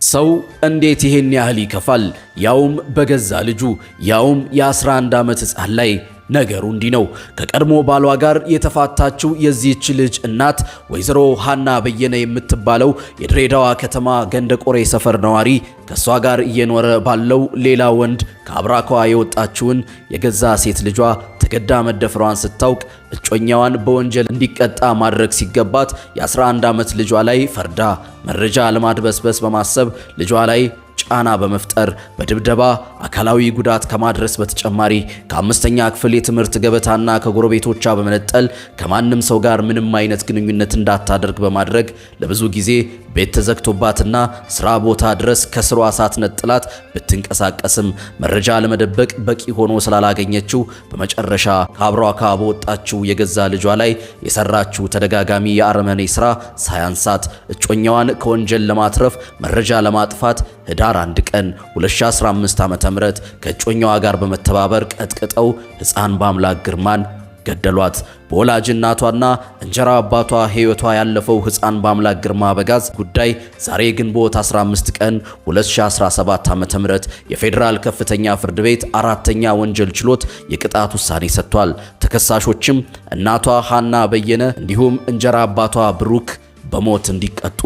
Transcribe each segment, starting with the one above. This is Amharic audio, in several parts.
ሰው እንዴት ይሄን ያህል ይከፋል? ያውም በገዛ ልጁ፣ ያውም የ11 ዓመት ሕፃን ላይ። ነገሩ እንዲህ ነው። ከቀድሞ ባሏ ጋር የተፋታችው የዚህች ልጅ እናት ወይዘሮ ሃና በየነ የምትባለው የድሬዳዋ ከተማ ገንደቆሬ ሰፈር ነዋሪ ከእሷ ጋር እየኖረ ባለው ሌላ ወንድ ከአብራኳ የወጣችውን የገዛ ሴት ልጇ ተገዳ መደፈሯን ስታውቅ እጮኛዋን በወንጀል እንዲቀጣ ማድረግ ሲገባት የ11 ዓመት ልጇ ላይ ፈርዳ መረጃ ለማድበስበስ በማሰብ ልጇ ላይ ጫና በመፍጠር በድብደባ አካላዊ ጉዳት ከማድረስ በተጨማሪ ከአምስተኛ ክፍል የትምህርት ገበታና ከጎረቤቶቿ በመነጠል ከማንም ሰው ጋር ምንም አይነት ግንኙነት እንዳታደርግ በማድረግ ለብዙ ጊዜ ቤት ተዘግቶባትና ስራ ቦታ ድረስ ከስሯ ሳትነጥላት ብትንቀሳቀስም መረጃ ለመደበቅ በቂ ሆኖ ስላላገኘችው በመጨረሻ ከአብራኳ በወጣችው የገዛ ልጇ ላይ የሰራችው ተደጋጋሚ የአረመኔ ስራ ሳያንሳት እጮኛዋን ከወንጀል ለማትረፍ መረጃ ለማጥፋት ህዳር 1 ቀን 2015 ዓ.ም ከእጮኛዋ ጋር በመተባበር ቀጥቅጠው ሕፃን በአምላክ ግርማን ገደሏት። በወላጅ እናቷና እንጀራ አባቷ ሕይወቷ ያለፈው ሕፃን በአምላክ ግርማ አበጋዝ ጉዳይ ዛሬ ግንቦት 15 ቀን 2017 ዓ.ም የፌዴራል ከፍተኛ ፍርድ ቤት አራተኛ ወንጀል ችሎት የቅጣት ውሳኔ ሰጥቷል። ተከሳሾችም እናቷ ሃና በየነ እንዲሁም እንጀራ አባቷ ብሩክ በሞት እንዲቀጡ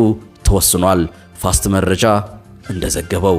ተወስኗል። ፋስት መረጃ እንደዘገበው